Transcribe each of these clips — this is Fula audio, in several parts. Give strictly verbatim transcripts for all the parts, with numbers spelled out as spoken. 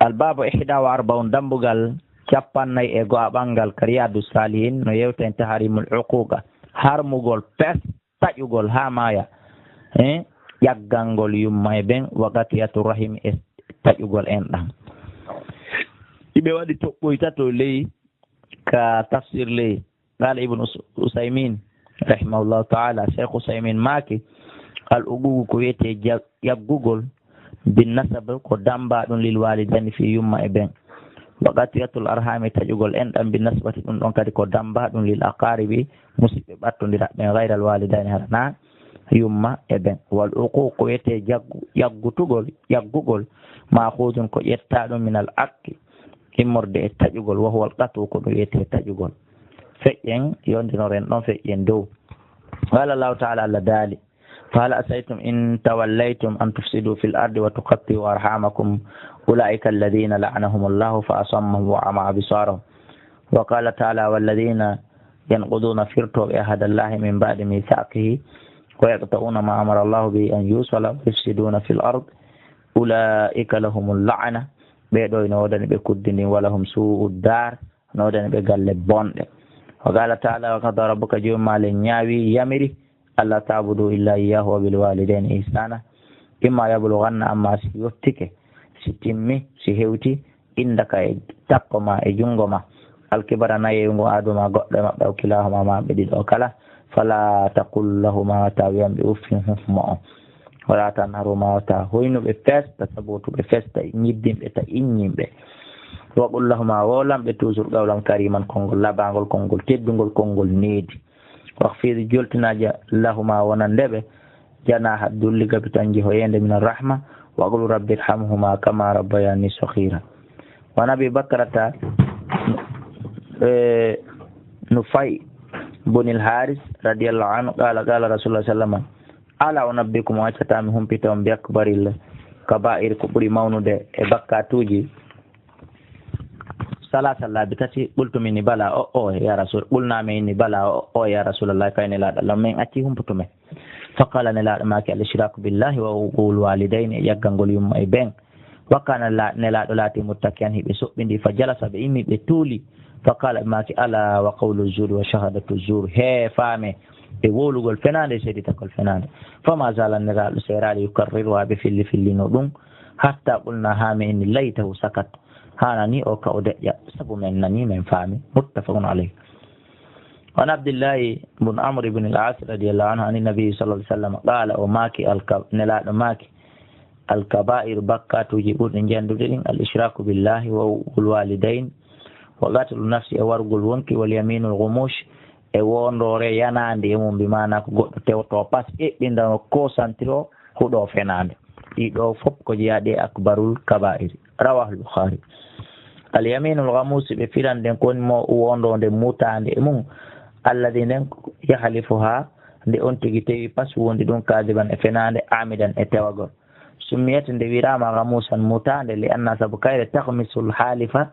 Al-babu ihda wa arbaun, dambugal cappannayi e go'aɓal ngal ka Riyadu Salihin, no yewta en taharimul uquqa, harmugol pes, taƴugol haa maaya. Eh, ƴaggangol yumma e ben, wa qatiyatu rahim, e taƴugol enɗam. Iɓe waɗi toɓɓoy tato ley ka tafsir ley. Qala Ibn Us-, Usaymin, rahimahullahu ta'ala, Cheikh Usaymin maaki, al uququ ko wiyetee ja-, ƴaggugol, bin nasab, ko damba ɗum, lil walidayni, fii yumma e ben. Wa qatiyatul arhami, taƴugol enɗam, bin nasbati, ɗum ɗon kadi ko damba ɗum, lil aqaribi, musiɓɓe ɓattondiraɓe ɓen, ghayral walidayni, hara na yumma e ben. Wal uququ, ko wiyetee jaggu-, ƴaggutugol, ƴaggugol, ma'khudun, ko ƴetta ɗum, minal aqqi, immorde e taƴugol, wa huwal qat'u, ko ɗum wiyetee taƴugol. Feƴƴen, yondinoren ɗon, feƴƴen dow. Qala Allahu ta'ala, Allah daali, "Fa hal asaytum in tawallaytum an tufsidu fil ardi wa tuqatti'u arhamakum, ulaika alladhina la'anahumullahu fa asammahum wa ama absarahum." Wa qala ta'ala, "Walladhina yanquduna," firtooɓe, "ahadallahi min ba'di mithaqihi, wa yaqta'una ma amara Allahu bihi an yusala, wa yufsiduna fil ard, ulaika lahumul la'na." Ɓee ɗoo ina woodani ɓe kuddi ndin, "wa lahum su'ud dar," no woodani ɓe galle bonɗe. Wa qala ta'ala, "Wa qada rabbuka," Joomi maa le ñaawi, yamiri, "alla ta'budu illa iyyahu wa bil walidayni ihsana." Imma yablughanna, amma si yottike, si timmi, si hewti, indaka, e takko ma, e junngo ma, al kibara, nayeewu ngun, ahaduhuma, goɗɗo e maɓɓe, aw kilahuma, ma ɓe ɗiɗo kala, fala taqul lahuma, ta wiyan ɓe uffin, huf mo on. Wala tanharhuma, ta hoynu ɓe fes, ta sabotu ɓe fes, ta ñiddin ɓe, ta iññin ɓe. Wa qul lahuma, wowlan ɓe toujours qawlan kariman, konngol labaangol, konngol teddungol, konngol needi. Waxfid, joltinaa ja, lahuma, wonande ɓe, janaha dulli, gabitanji hoyeende, min arrahma, wa qul rabbi irhamhuma kama rabbayani saghira. Wa an Abi Bakrata, eh, Nufay bunil Haris radiyallahu anhu, qala, qala Rasulullah sallallahu alaihi wasallam, "Ala unabbikum," accata mi humpita on, "bi akbaril kaba'ir," ko ɓuri mawnude e bakkatuuji? Salasa, laabi tati. Qultu minni, bala, o, o, ya Rasul. Qulna, min inni, bala, o, o, ya Rasulallah, kay Nelaaɗo Allah, min acci humputu men. Fa qala, Nelaaɗo maaki, al ishraku billahi wa uququl walidayni, e ƴaggangol yumma e ben. Wa kana la-, Nelaaɗo laati muttaki'an, hiɓe soɓɓindi, fa jalasa, ɓe immi, ɓe tuuli. Fa qala, ɓe maaki, ala wa qawlu zur wa shahadatu zur, he faame e wowlugol fenaande, e seeditagol fenaande. Fa ma zala, Nelaaɗo seeraali, yukarriru, haa ɓe filli fillino ɗum, hatta qulna, haa mi inni, laytahu sakat, haanani o ka o deƴƴa, sabu men nani, men faami. Muttafaqun alayh. Wa an Abdillahi bun Amr ibn al-As radiyallahu anhu, an Nabi sallallahu alaihi wasallam, qala, o maaki, alka-, Nelaaɗo maaki, al-kaba'ir, bakkatuuji ɓurɗi njandude ɗin, al-ishraku billahi wa uququl walidayn, wa qatlu nafsi, e wargol wonki, wal yaminul ghumush, e wondoore yanaande e mum, bi maana ko goɗɗo tewto pas, eɓɓinda no concentré o, huɗo fenaande. Ɗiɗo fof ko jeyaɗi e akbarul kaba'iri. Rawahul Bukhari. Al yaminul ghamus, ɓe firan ɗen ko woni mo wondoonde mutaande e mum. Alladi nden yahlifuha, nde on tigi tewi pas wondi ɗum, kadiban, e fenaande, amidan, e tewagol. Summiyat, nde wiraama ghamusan, mutaande, li anna, sabu kayre, taghmisul halifa,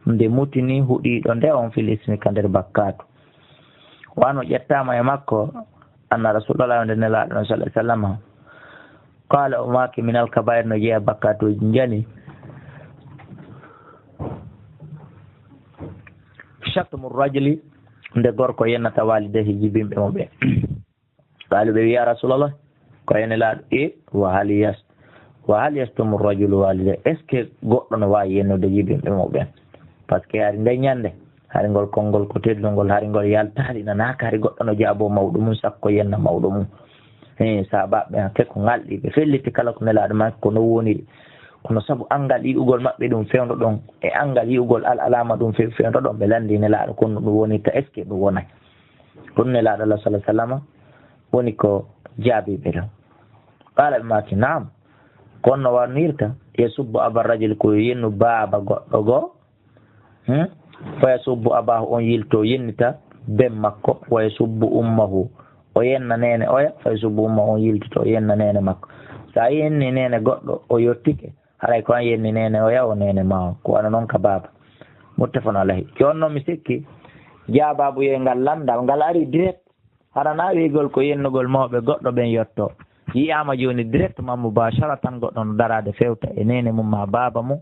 nde mutini huɗiiɗo nde on, fil ismi, ka nder bakkaatu. Wa anhu, ƴettaama e makko, anna Rasulallah, nde Nelaaɗo on, sallallahu alaihi wasallam, qala, o maaki, minal kabair, no jeya bakkatuuji njani, shatmu rajuli, nde gorko yennata walidayhi, jibinɓe mo ɓe. Qalu, ɓe wi, ya Rasulallah, ko e Nelaaɗo, e, wa hal yas-, wa hal yashtumu rajulu walidayhi? Est-ce que goɗɗo no waawi yennude jibinɓe mo ɓen? Parce que hari nde ñande, hari ngol konngol ko teddungol, hari ngol yaltaali nanaaka, hari goɗɗo no jaabo mawɗo mum, sakko yenna mawɗo mum. He, sahaabaaɓe hakke ko ngalɗi, ɓe felliti kala ko Nelaaɗo maaki ko no woniri. Kono sabu anngal yi'ugol maɓɓe ɗum fewndo ɗon, e anngal yi'ugol al alama ɗum few-, fewndo ɗon, ɓe lanndi Nelaaɗo, kono ɗum wonirta, est-ce que ɗum wonay? Kono Nelaaɗo Allah, sallallahu alaihi wasallam, woni ko jaabiiɓe ɗon. Qaala, ɓe maaki, naam. Kono no warnirta, yasubbu aba rajul, ko yennu baaba goɗɗo goo. Hmm? Fa yasubbu abahu, on yilto, yennita ben makko. Wa yasubbu ummahu, o yenna neene oya. Fa yasubbu ummahu, on yiltito, o yenna neene makko. Sa yenni neene goɗɗo, o yottike, haray ko an yenni neene oya, o neene ma on. Ko wano non ka baaba. Muttafaqun alayhi. Jooni non mi sikki, jaababuyel ngal lanndal, ngal ari direct. Hara na wi'ugol ko yennugol mawɓe goɗɗo ɓen yotto. Yiyaama jooni directement, mubasharatan, goɗɗo no daraade fewta e neene mum maa baaba mum,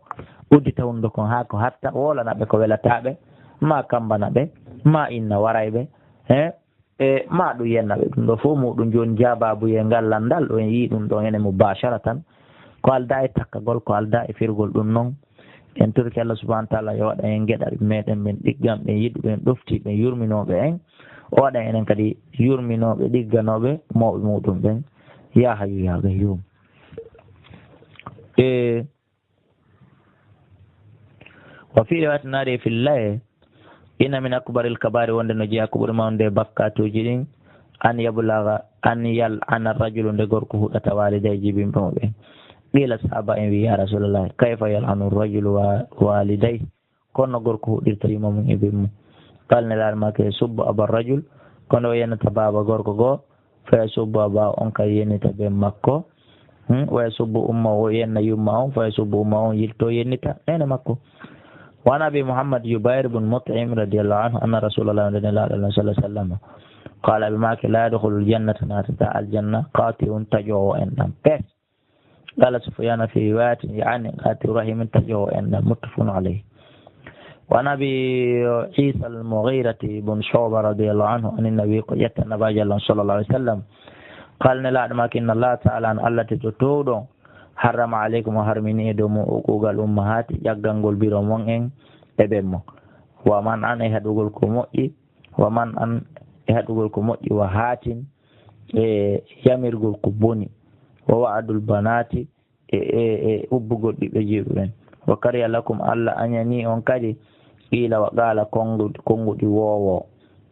uddita hunnduko kon haa ko hatta, wolana ɓe ko welataa ɓe, maa kammbana ɓe, maa inna waray ɓe, he, e maa ɗum yenna ɓe. Ɗum ɗo fof muuɗum jooni jaabaabuye ngal lanndal, ɗo en yii ɗum ɗo ene mubasharatan. Ko aldaa e takkagol, ko aldaa e firgol ɗum noon. En torike Allah subhanahu wa taala yo waɗan en geɗal meɗen, ɓen ɗiggan, ɓen yiɗuɓe, ɓen ɗoftiiɓe, ɓen yurminooɓe en. O waɗan enen kadi yurminooɓe, ɗigganooɓe mawɓe muuɗum ɓen. Ya Hayyu ya Qayyum. E wa fi riwayati naari fi llaye, inna min akbaril kabairi, wonde no jeyaa ko ɓuri mawnude e bakkatuuji ɗin, an yablaga, an yal'ana rajulu, nde gorko huɗata waalidayhi, jibinɓe mo ɓen. Qila, sahaaba en wi, ya Rasulallah, kayfa yal'anu rajulu wa-, waalidayhi? Kono gorko huɗirta yumma mum e ben mum. Qala, Nelaaɗo maaki, yasubbu aba rajul, kono o yennata baaba gorko goo, fa yasubbu aba, on kadi yennita ben makko. Hmm? Wa yasubbu umma, o yenna yumma on, fa yasubbu umma, on yilto yennita neene makko. Wa an Abi Muhammad Jubair bun Mut'im radiyallahu anhu, anna Rasulallah, nde Nelaaɗo Allah sallallahu alaihi wasallam, qala, ɓe maaki, la yadkhulul jannata, naatata aljanna, qati'un, taƴoowo enɗam. Pes. Qala Sufyana fi riwayatin, yaani qati'u rahimin, taƴoowo enɗam. Muttafaqun alayhi. Wa an Abi Isa al-Mughirati bun Shu'ba radiyallahu anhu, an Nabi, ko ƴetta Nabaajo Allah sallallahu alaihi wasallam. Qala, Nelaaɗo maaki, inna Allah ta'ala, an Allah tedduɗo toowɗo, harrama alaykum, o harmini e dow mon, uquuqal ummahati, ƴaggangol biro mon en e ben mon. Wa man'an, e haɗugol ko moƴƴi, wa man'an, e haɗugol ko moƴƴi, wa hatin, e yamirgol ko boni, wa wa'adul banati, e, e, e ubbugol ɓiɓɓe jiwɓe ɓen. Wa kariha lakum, Allah añani on kadi, qiila wa qaala, konngu-, konnguɗi woowo.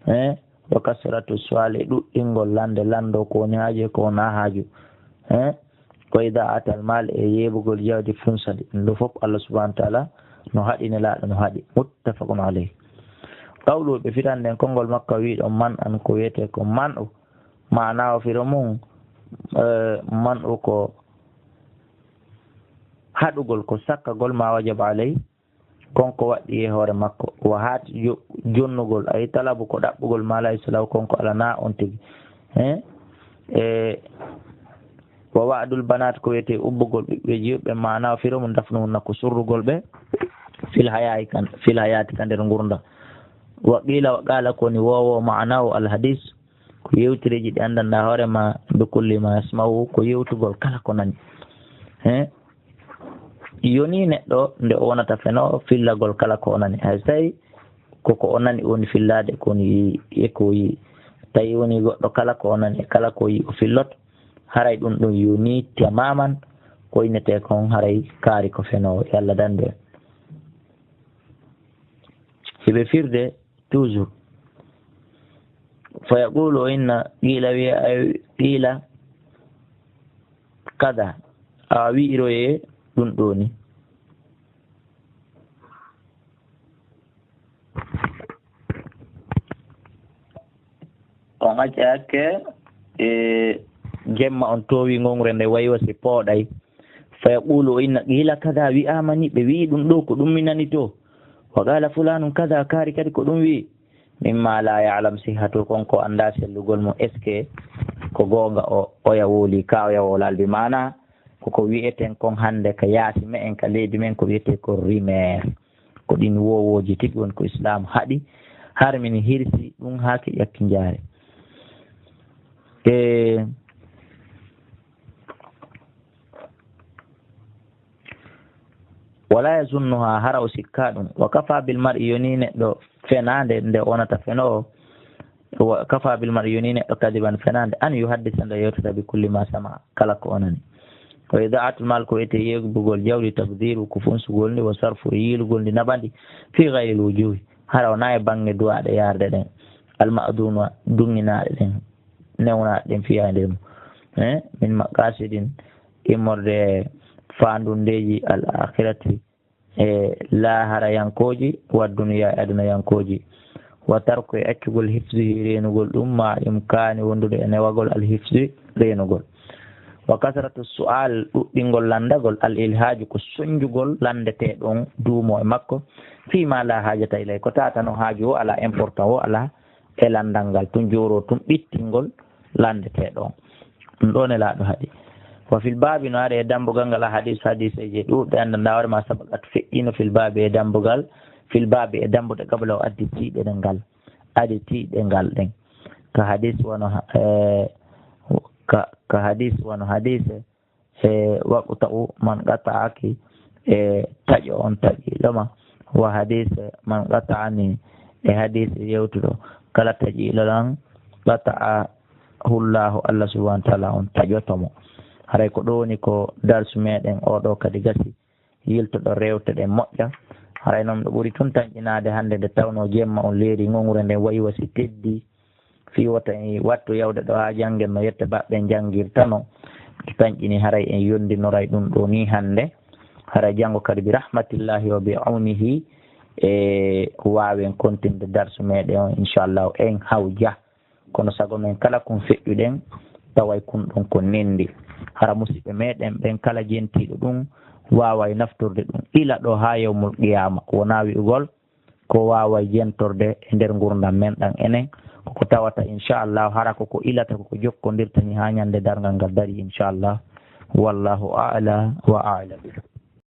Eh? Wa kasratu su'aali, e ɗuɗɗingol lande, lando ko woni haaju e ko wonaa haaju. Eh? Wa idaatal maal, e yeebugol jawdi funsadi. Ɗum ɗo fof Allah subhanahu wa ta'ala no haɗi, Nelaaɗo no haɗi. Muttafaqun alayh. Qawlu, ɓe firanden konngol makko wi'ɗo man'an, ko wiyetee ko man'u. Maanaa o firo mum, eh, man'u ko haɗugol, ko sakkagol ma wajaba alay, kon ko waɗɗi e hoore makko. Wa haat, jo-, jonnugol, ay talabu, ko ɗaɓɓugol ma laysa lahu, kon ko alanaa on tigi. Eh? E, wa wa'dul banaat, ko wiyetee ubbugol ɓiɓɓe jiwɓe, maanaa o firo mum dafnuhunna, ko surrugol ɓe, fil hayaati kan, fil hayaati ka nder ngurndan. Wa qiila wa qaala, ko woni woowo, maanaahu al hadis, ko yewtereeji ɗi anndanɗaa hoore ma, bi kulli ma yasma'u, ko yewtugol kala ko nani. He? Yonii neɗɗo nde o wonata fenoowo fillagol kala ko o nani. Hay so tawi ko ko o nani o woni fillaade, ko woni yii, e ko o yii. Tawi woni goɗɗo kala ko o nani e kala ko o yii o filloto, haray ɗum ɗum yonii tamaman, ko innetee kon haray kaari ko fenoowo. Yo Allah danndu en. Hiɓe firde toujours. Fa yaqulu, o inna, qiila wiya, ay, qiila kada, a wi'iroye ɗum ɗo ni. On acca hakke, e, jemma on toowi ngongre nde waywa si pooɗay. Fa yaqulu, o inna, qiila kada, wi'aama ni, ɓe wi'i ɗum ɗo, ko ɗum mi nani to. Wa qaala fulaanun kada, kaari kadi ko ɗum wi'i. Mimma la ya'lam sihhatu, kon ko anndaa sellugol mum, est-ce que ko goonga o, oya wooli, ka oya woolaali. Bi maana, ko ko wi'eten kon hannde ka yaasi me'en, ka leydi men, ko wi'etee ko rumeur. Ko ɗin woowooji tigi woni ko Islaam haɗi, harmini, hirsi ɗum haa ki ƴakki njaari. E, wala yazunnuha, hara o sikka ɗum. Wa kafa bil mar'i, yoni neɗɗo fenaande nde wonata fenoowo. Wa kafa bil mar'i, yoni neɗɗo kadiban fenaande, an yuhaddisa, nde yewtata, bi kulli ma sama, kala ko o nani. Wa ida'atul mal, ko wiyetee yeebugol jawdi, tabdhiru, ko funsugol ndi, wa sarfu, e yiilugol ndi, naɓa ndi, fi ghayril wujuhi, hara wonaa e baŋŋe duwaaɗe yaarde ɗen, al ma'duna, duŋŋinaaɗe ɗen, newnaaɗe ɗen, fiyaa e nder mum. Eh, min maqasidin, immorde e faandundeeji al akhirati, e laaharayankooji, wa duniya, e adunayankooji. Wa tarku, e accugol, hifzihi, reenugol ɗum, ma imkaani, wondude e newagol, al hifzi, reenugol. Wa kasratu su'al, ɗuɗɗingol lanndagol, al ilhaaju, ko soñjugol lanndetee ɗon, duumo e makko, fii ma la haajata ilay, ko taatano haaju o alaa, important o alaa e lanndal ngal, tun jooro tun ɓittingol lanndetee ɗon. Ɗum ɗo nelaaɗo haɗi. Wa fil baabi no ari e dambugal ngal a hadis, hadiseeji ɗuuɗɗe anndanɗaa hoore ma sabaqat feƴƴiino fil baabi e dambugal, fil baabi e dambuɗe qabla o addi tiiɗe ngal, adi tiiɗe ngal ɗen. Ka hadis wano ha-, e, ka, ka hadis wano hadise, e, waqta'u man qata'aki, e, taƴo on taƴiiɗo ma. Wa hadise man qata'ani, e hadise yewtuɗo, kala taƴiiɗo lan, qata'a hullahu, Allah subhanahu wa ta'ala on taƴoto mo. Haray ko ɗo woni ko darsu meɗen o ɗo kadi gasi, yiltoɗo rewteɗen moƴƴa. Haray noon ɗo ɓuri tun tanƴinaade hannde nde tawnoo jemma on leeri ŋoŋre nden wayi wa si teddi. Fii wota en wattu yawde ɗo haa janngen no yette baɓɓe en janngirtano. Tanƴini haray en yondinoray ɗum ɗo ni hannde. Haray janngo kadi bi rahmatillahi wa bi awnihi e waawen kontinde darsu meɗen on inchallahu en hawja. Kono sago men kala kun feƴƴuɗen, taway kun ɗon ko nendi. Hara musiɓɓe meɗen ɓen kala jentiiɗo ɗum waaway naftorde ɗum ila ɗo haa yawmul qiyaama. Wonaa wi'ugol ko waaway jentorde e nder ngurdam men ɗan enen. Koko tawata inchallahu hara koko ilata koko jokkondirta ni haa ñande darngal ngal dari inchallah. Wallahu a'la wa a'lam.